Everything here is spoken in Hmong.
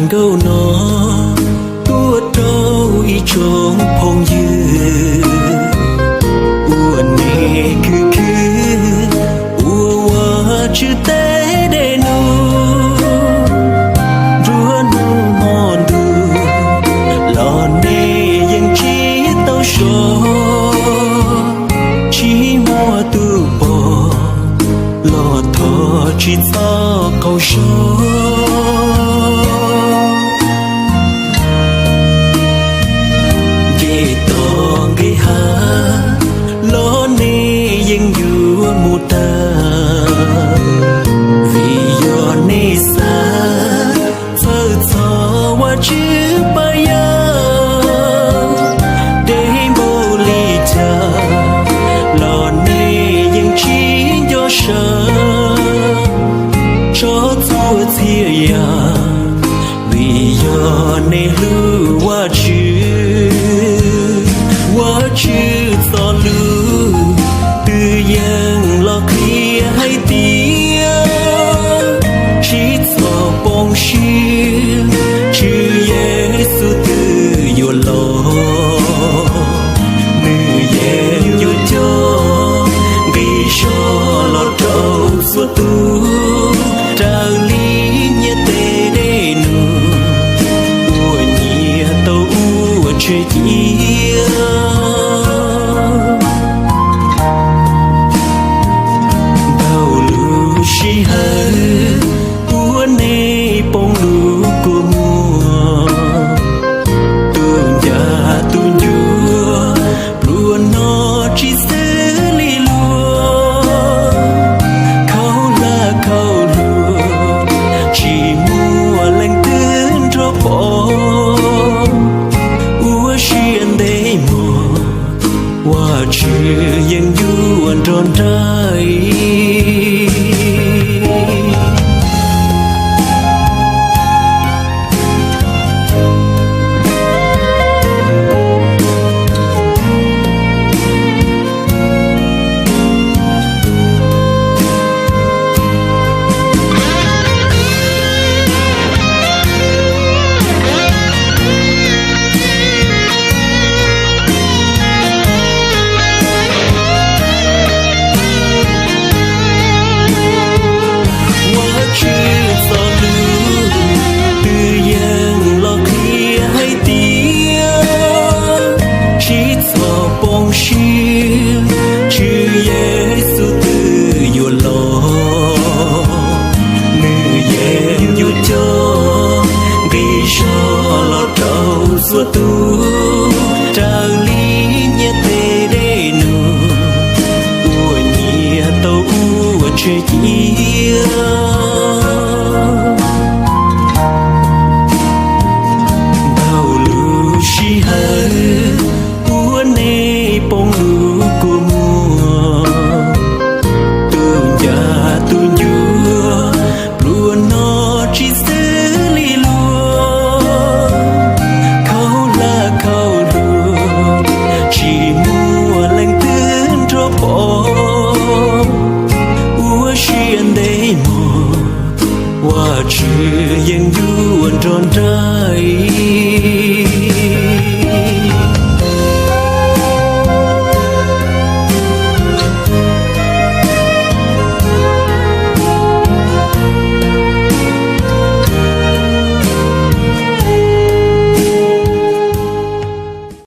Nkauj no tuaj rau ib tsoom phooj ywg uas nej khwv khwv ua Vajtswv tej dej num. Nruab hnub hmo ntuj los nej yeej tsis tau so, tsis muaj tus pom los thov tsis txhob qaug zog. Nce toj nqis hav los nej yeej yuav mus tag, vim yog nej xav txhawj txog Vajtswv pab yawg. Dej npaum li cas los nej yeej tsis nco sawv, tso txhua txhia yam vim yog nej hlub Vajtswv. Vajtswv txoj lus twb yeej los qhia hais tias tsis txhob poob siab, Tswv Yexus twb yuav los, nws yeej yuav coj nqi zog los rau txhua tus raws li nyias tej dej num uas nyias tau ua tseg cia. Ntau lub sij hawm uas nej poob lub kua muag, tus ncaj tus ncua pluas no tsis xws li luag, khaub hlab khaub hluas tsis muaj leej twg nrog pom. Ua siab ntev mog, Vajtswv yeej yuav nrog nraim. Vajtswv txoj lus twb yeej los qhia hais tias tsis txhob poob siab, Tswv Yexus twb yuav los, nws yeej yuav coj nqi zog los rau txhua tus raws li nyias tej dej num uas nyias tau ua tseg cia. Ntau lub sij hawm uas nej poob lub kua muag, tus ncaj tus ncua pluas no tsis xws li luag, khaub hlab khaub hluas tsis muaj leej twg nrog pom. Ua siab ntev mog, Vajtswv yeej yuav nrog nraim.